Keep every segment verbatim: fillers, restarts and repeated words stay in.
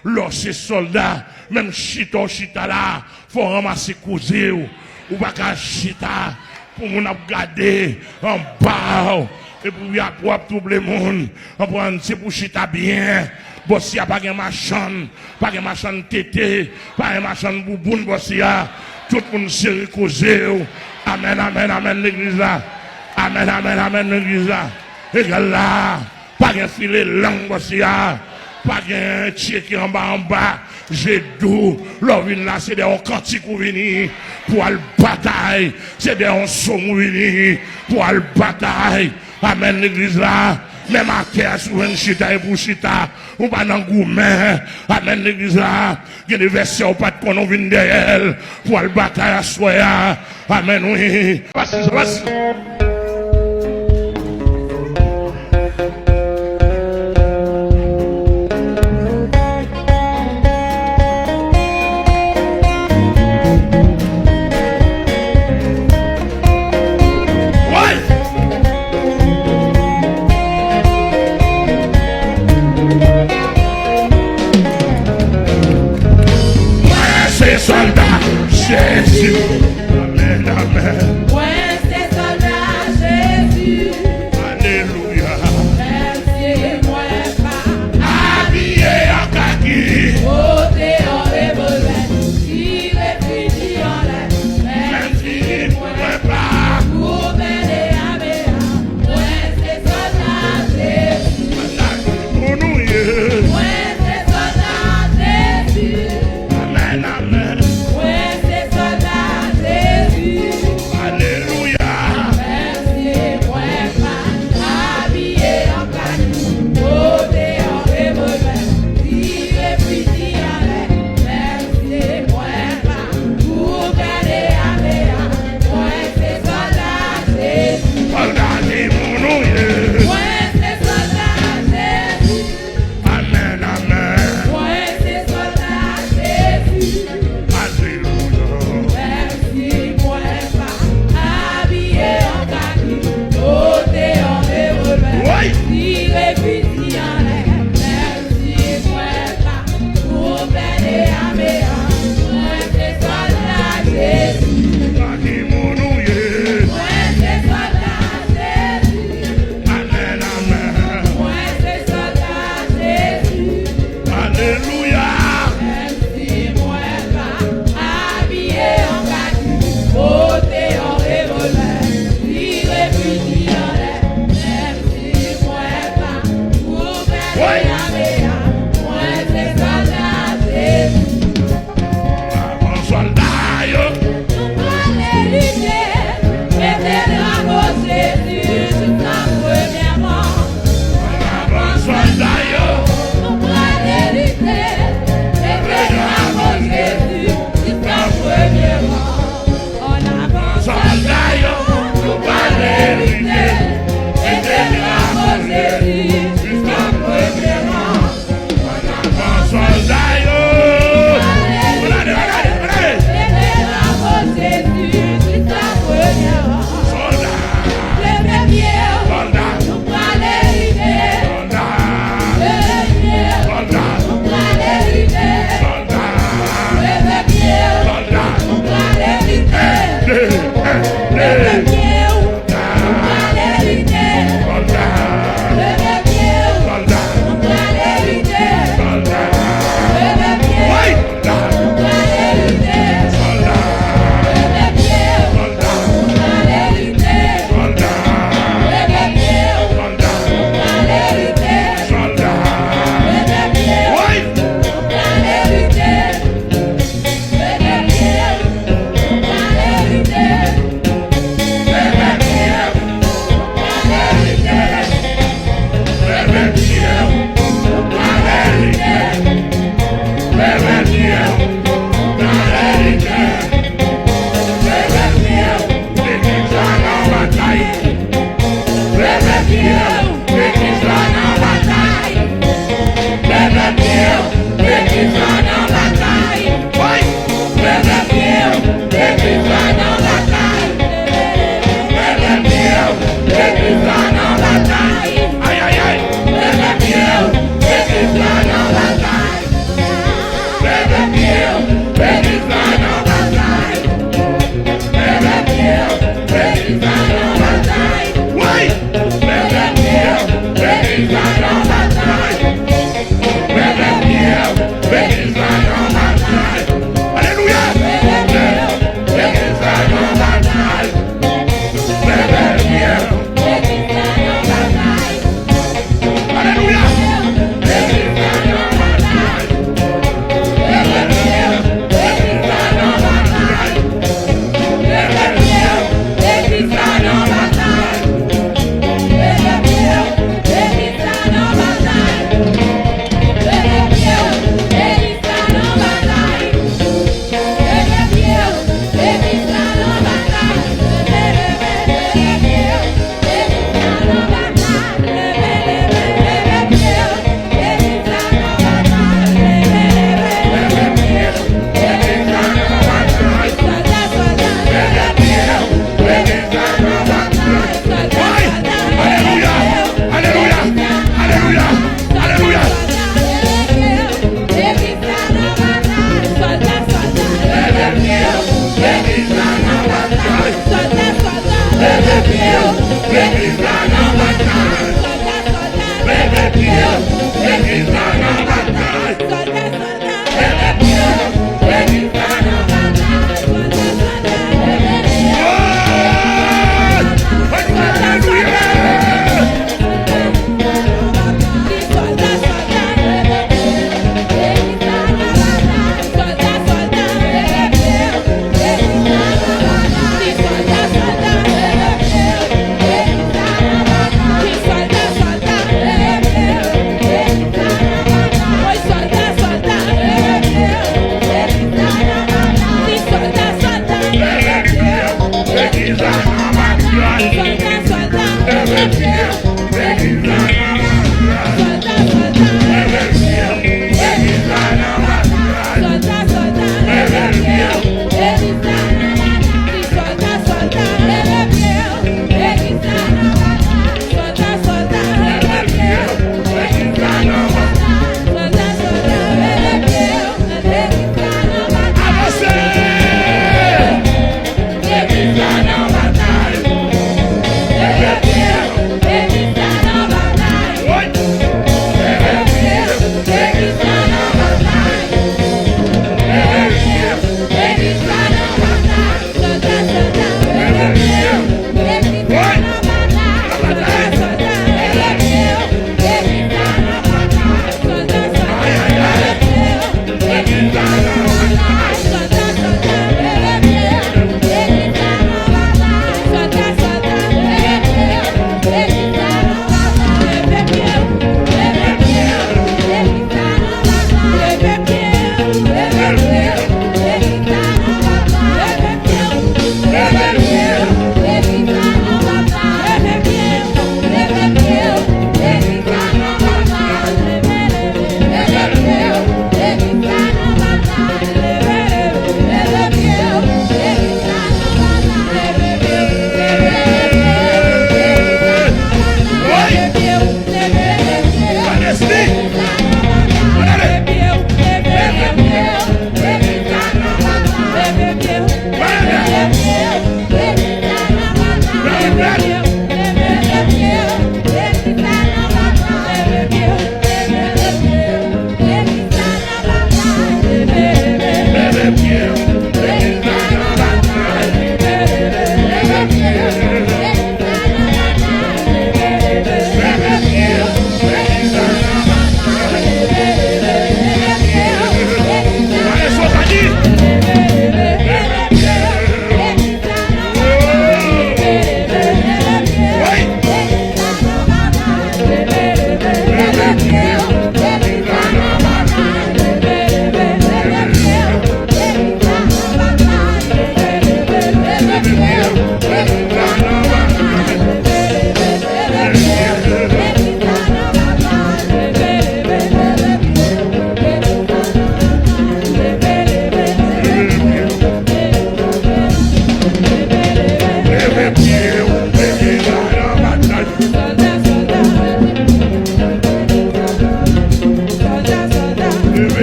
Lè w se sòlda, menm chita w chita la, fò w ranmase koze w. Ou pa ka chita pou moun ap gade anba w. Epi w ap, w ap twouble moun. Konprann, se pou chita byen. Bòs ya pa gen machann, pa gen machann tete, pa gen machann bouboun bòs ya. Tout moun sere koze w. Amèn, amèn, amèn, legliz la. Amèn, amèn, amèn, legliz la. Egal la. Pa gen file lang bòs ya. Pa gen tcheke anba anba. Je dou. Lè w vin la, se dèyè yon kantik ou vini pou al batay. Se dèyè yon sòm ou vini pou al batay. Amèn, legliz la. Menm atè a, si w jwenn chita, e pou chita. Ou pa nan goumen. Amèn, legliz la. Gen de vèsè ou pa t konnen, ou vin dèyè l pou al batay aswè a. Amèn, wi. Pase, pase. Woy! Mwen se sòlda Jezi. Amèn, amèn. Mwen se sòlda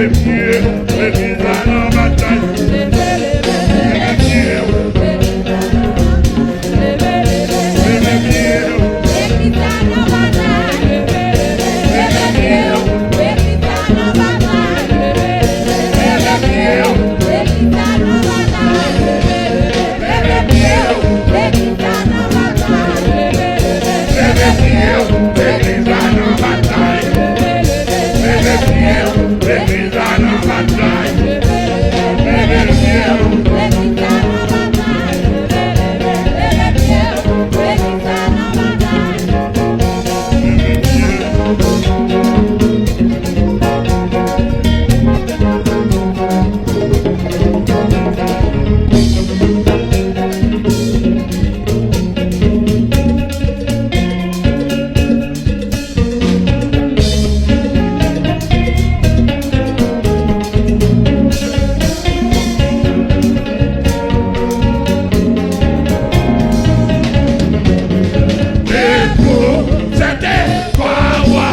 Legliz la nan batay. Leve pye w. Leve pye w. Leve pye w. Leve pye w. Leve pye w, legliz la nan batay. Leve pye w, legliz la nan batay. Leve pye w, legliz la nan batay. Leve pye w. Sèten kwa wa.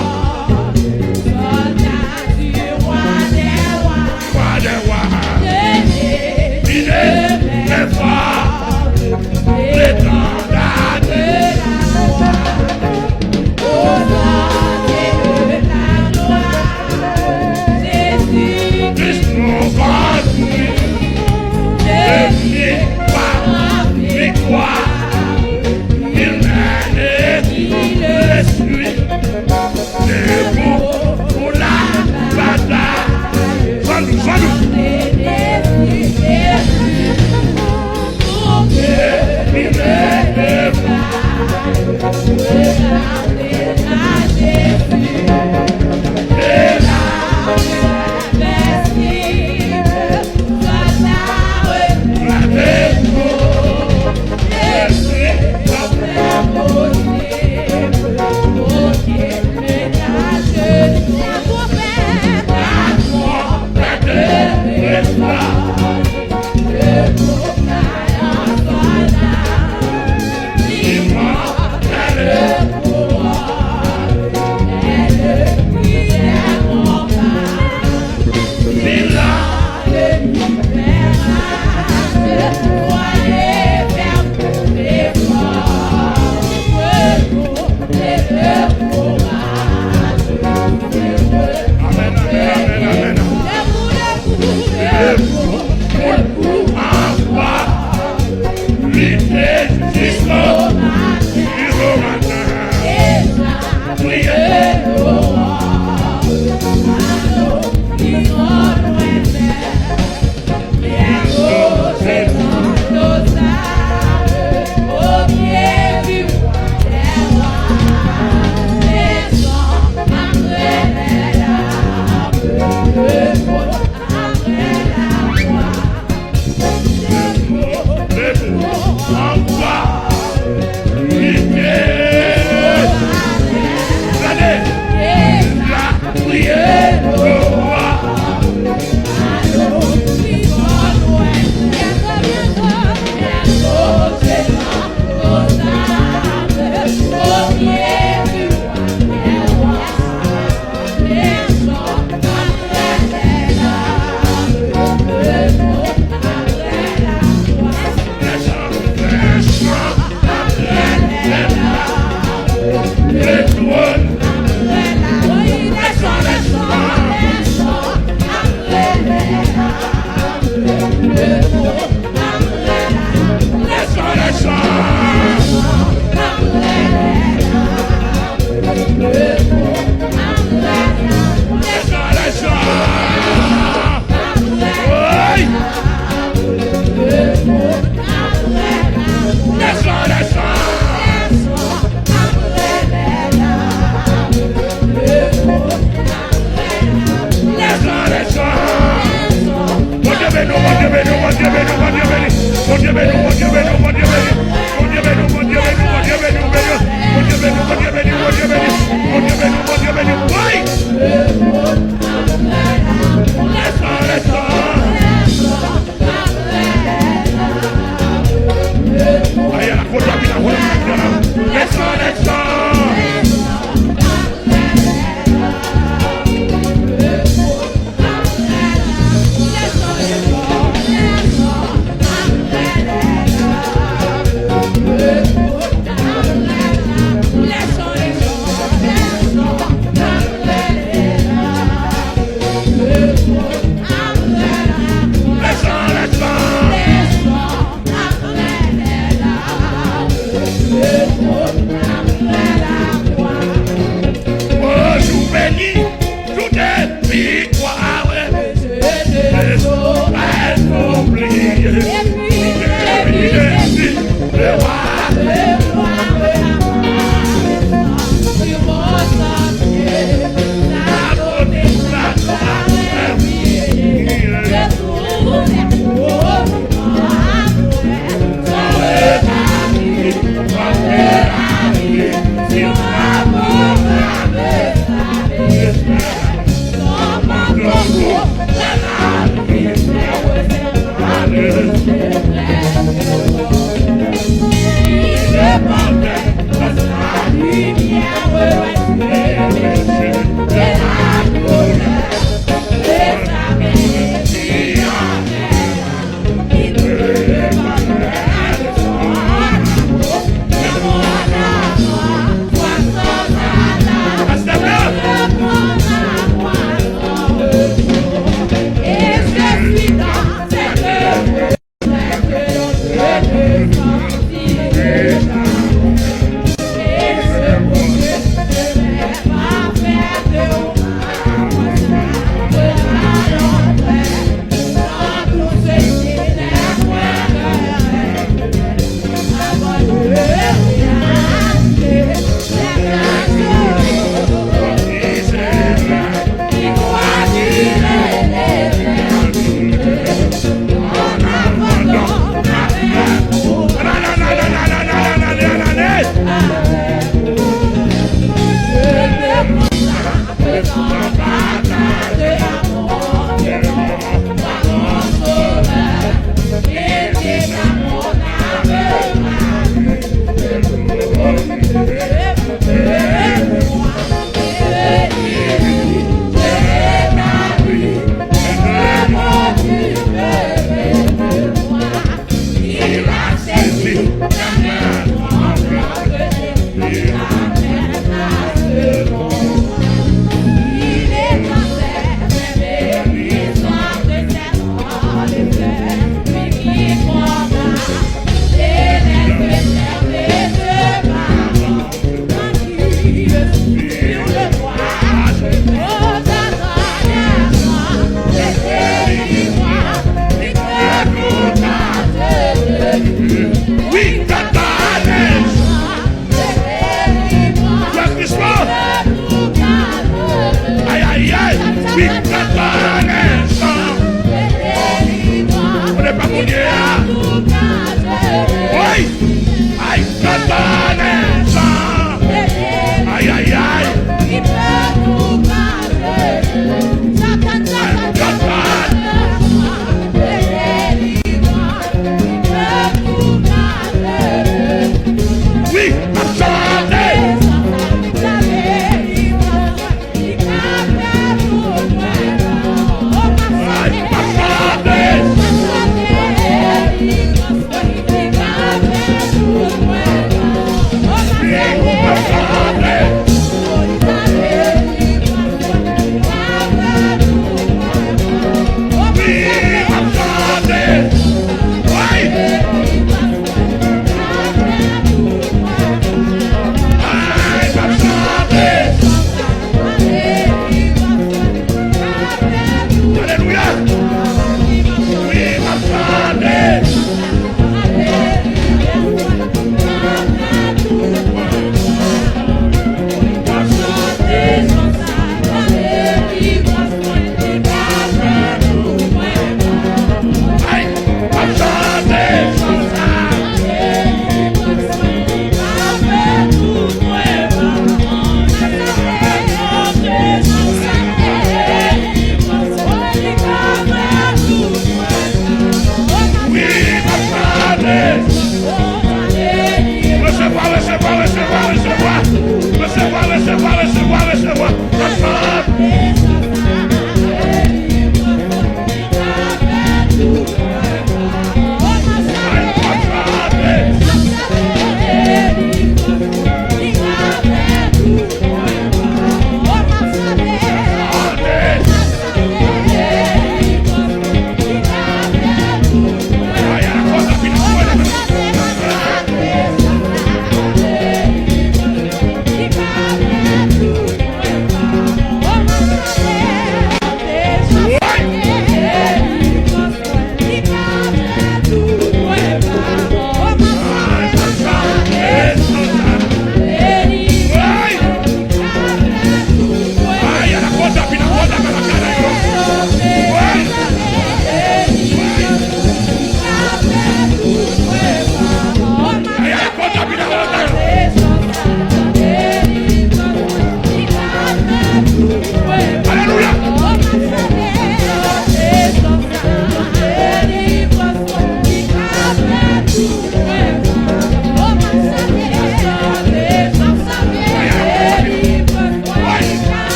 Sòlda di wa dè wa. Wa dè wa. Vini, vini, fò. Letanda de la wa. Au sortir de la gloire, Jésus Christ nous conduit. Jésus par victoire. Il mène et il me suit. Debout pour la bataille. Fò nou, fò nou. Pour que il me Amèn, amèn, amèn, amèn. Debout, debout, debout, ankò. Lite jisko, jisko maten. Priye. Bondye beni w, Bondye beni w, Bondye beni w, Bondye beni w. Bondye beni w, Bondye beni w, Bondye beni w. Bondye beni w, Bondye beni w, Bondye beni w. Bondye beni w, Bondye beni w, Bondye beni w. Bondye beni w, Bondye beni w. Woy! Lèsan, lèsan. Aye, la kote w ap vin, la kote w ap vin. Lèsan, lèsan.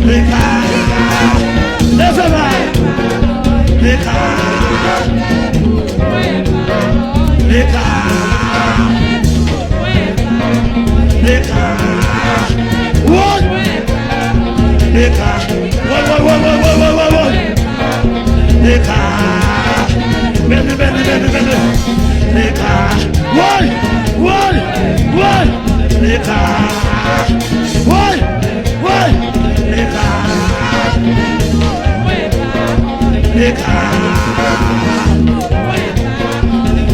Leka. Leve la. Leka. Leka. Leka. Woy. Leka. Woy, woy, woy. Leka. Beni, beni, beni, beni. Leka. Woy, woy, woy. Leka. Woy, woy. Leka. Leka.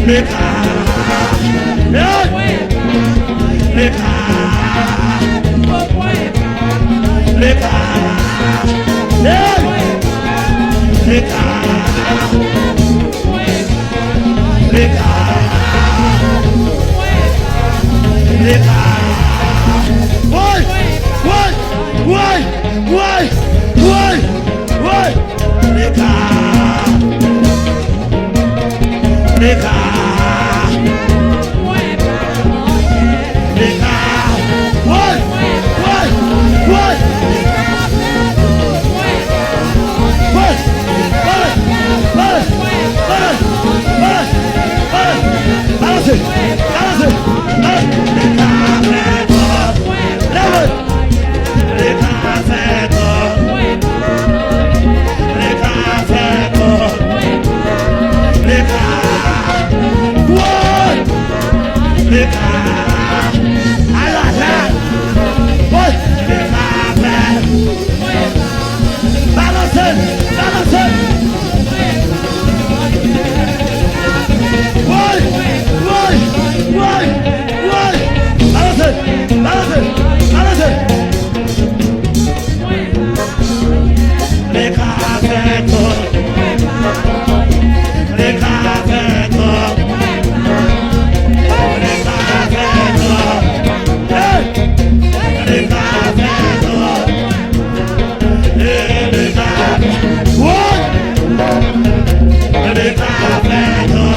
Leka. Hey! Leka. Leka. Hey! Leka. Leka. Leka. Woy! Woy! Woy! Woy! Woy! Woy! Leka. Leka. Leka. Woy! Woy! Woy! Woy! Woy! Woy! Woy! Woy! Balanse! Balanse! Balanse! Leka. Leve! Leka fè kò. Leka fè kò. Leka. Woy! Leka. Ala la. Woy! Leka fè. Balanse! Balanse! Woy! Woy! Woy! Woy! Balanse! Balanse! Balanse! Leka fè kò. Leka fè kò. Leka fè kò. Hey! Leka fè kò. Hey, Leka. Woy! Leka fè kò.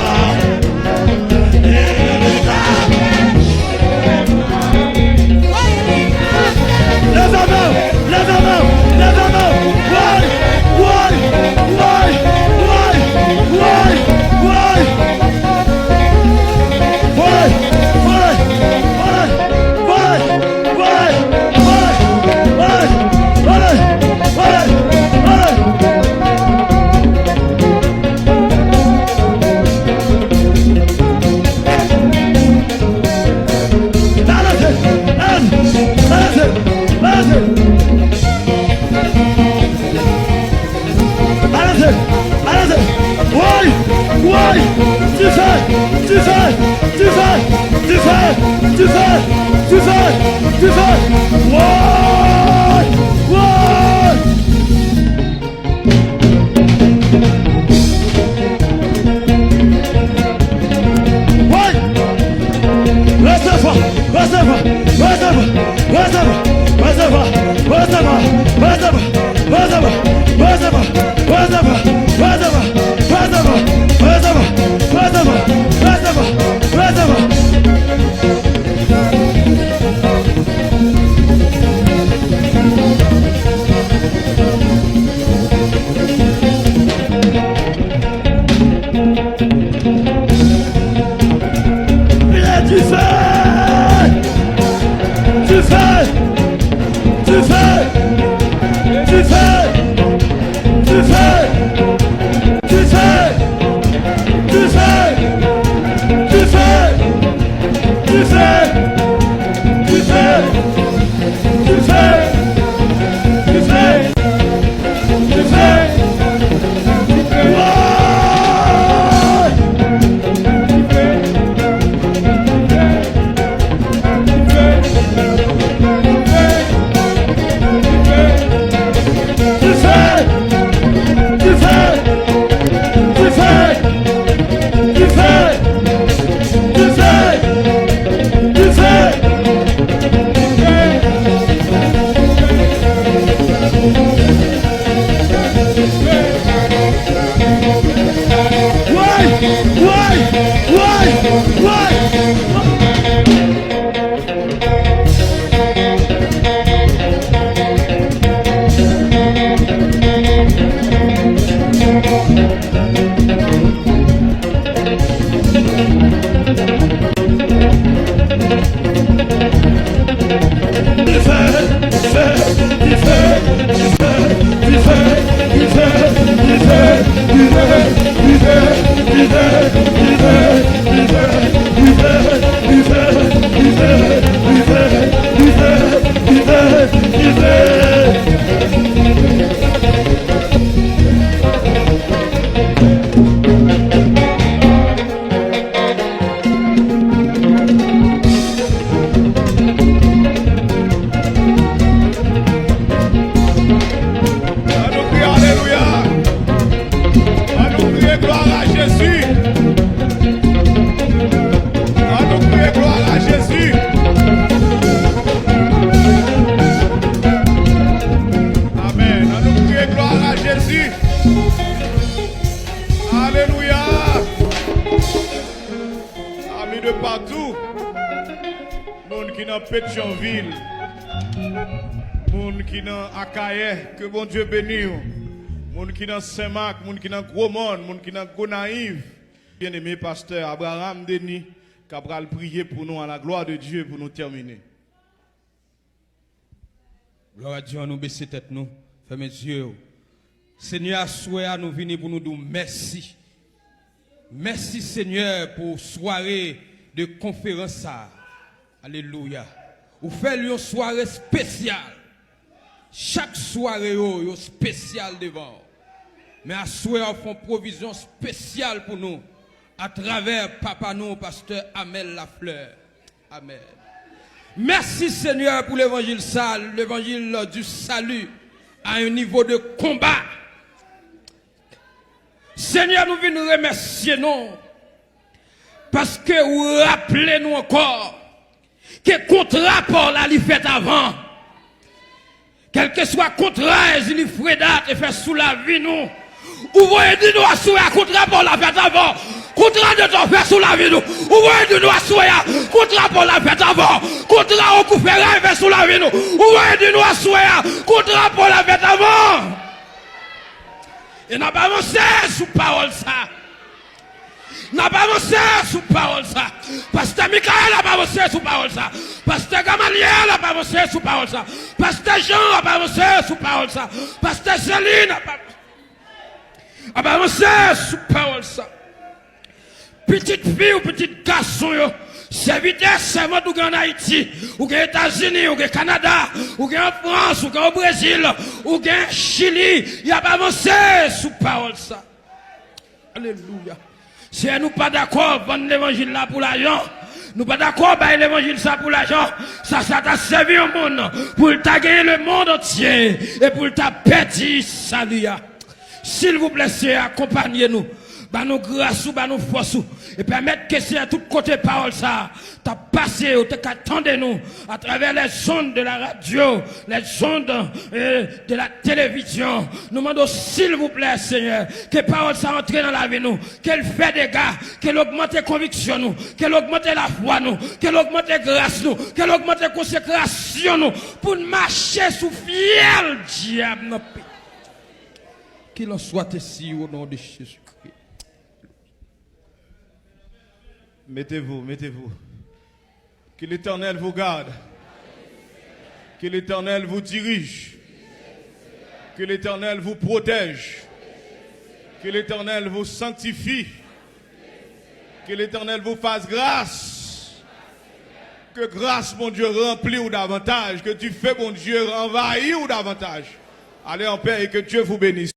Leve men w, leve men w, leve men w. Woy, woy, woy, woy, woy, woy. Vole, vole, vole, vole. Balanse! Balanse! Balanse! Balanse! Balanse! Balanse! Woy! Woy! Dife! Dife! Dife! Dife! Dife! Dife! Dife! Woy! Woy! Woy! Resevwa! Resevwa! Ki nan Petyonvil, moun ki nan Akayè, ke Bondye beni w. Moun ki nan Senmak, moun ki nan Gwomòn, moun ki nan Gonayiv. Byeneme, pastè Abraham Denis, k ap pral priye pou nou, à la gloire de Dieu, pou nou tèmine. Glwa a Dye, annou bese tèt nou, fèmen zye w. Senyè, aswè a nou vini pou nou di w mèsi. Mèsi, Senyè, pou sware de konferans sa a. Alelouya. Ou fè l yon sware espesyal. Chak sware yo, yo espesyal devan w. Men aswè a, ou fè yon pwovizyon espesyal pou nou, atravè papa nou, pastè Amel Lafleur. Amèn. Mèsi, Senyè, pou levanjil sa, levanjil du salut à un niveau de combat. Senyè, nou vin remèsye nou, paske ou raple nou ankò ke kontra pa w la, li fèt avan. Kèlkeswa kontra Ezili Freda te fè sou lavi nou, ou voye di nou aswè a kontra pa w la fèt avan. Kontra Dantò fè sou lavi nou, ou voye di nou aswè a kontra pa w la fèt avan. Kontra Okoufera fè sou lavi nou, ou voye di nou aswè a kontra pa w la fèt avan. E n ap avanse sou pawòl sa. N ap avanse sou pawòl sa. Pastè Michael ap avanse sou pawòl sa. Pastè Gamaliel ap avanse sou pawòl sa. Pastè Jean ap avanse sou pawòl sa. Pastè Celine ap, ap avanse sou pawòl sa. Pitit fi w, pitit gason yo, sèvitè, sèvant ou gen ann Ayiti, ou gen Etazini, ou gen Kanada, ou gen an Frans, ou gen o Brezil, ou gen Chili, y ap avanse sou pawòl sa. Alelouya. Senyè, nou pa dakò vann levanjil la pou lajan. Nou pa dakò bay levanjil sa pou lajan. Sa, sa ta sèvi yon moun pou l ta genyen lemonn antye e pou l ta pèdi sali a. Silvouplè, Senyè, akonpanye nou. Ba nou gras ou, ba nou fòs ou. E pèmèt ke, Senyè, tout kote pawòl sa a t ap pase, yo te ka tande nou atravè les ondes de la radio, les ondes, euh, de la télévision. Nou mande w, silvouplè, Senyè, ke pawòl sa antre nan lavi nou, ke l fè dega, ke l ogmante konviksyon nou, ke l ogmante lafwa nou, ke l ogmante gras nou, ke l ogmante konsekrasyon nou, pou n mache sou fyèl dyab nan peyi. Qu'il en soit ainsi au nom de Jésus-Christ. Mettez-vous, mettez-vous. Que l'Éternel vous garde. Que l'Éternel vous dirige. Que l'Éternel vous protège. Que l'Éternel vous sanctifie. Que l'Éternel vous fasse grâce. Ke gras Bondye ranpli w davantaj, ke dife Bondye anvayi w davantaj. Allez en paix et que Dieu vous bénisse.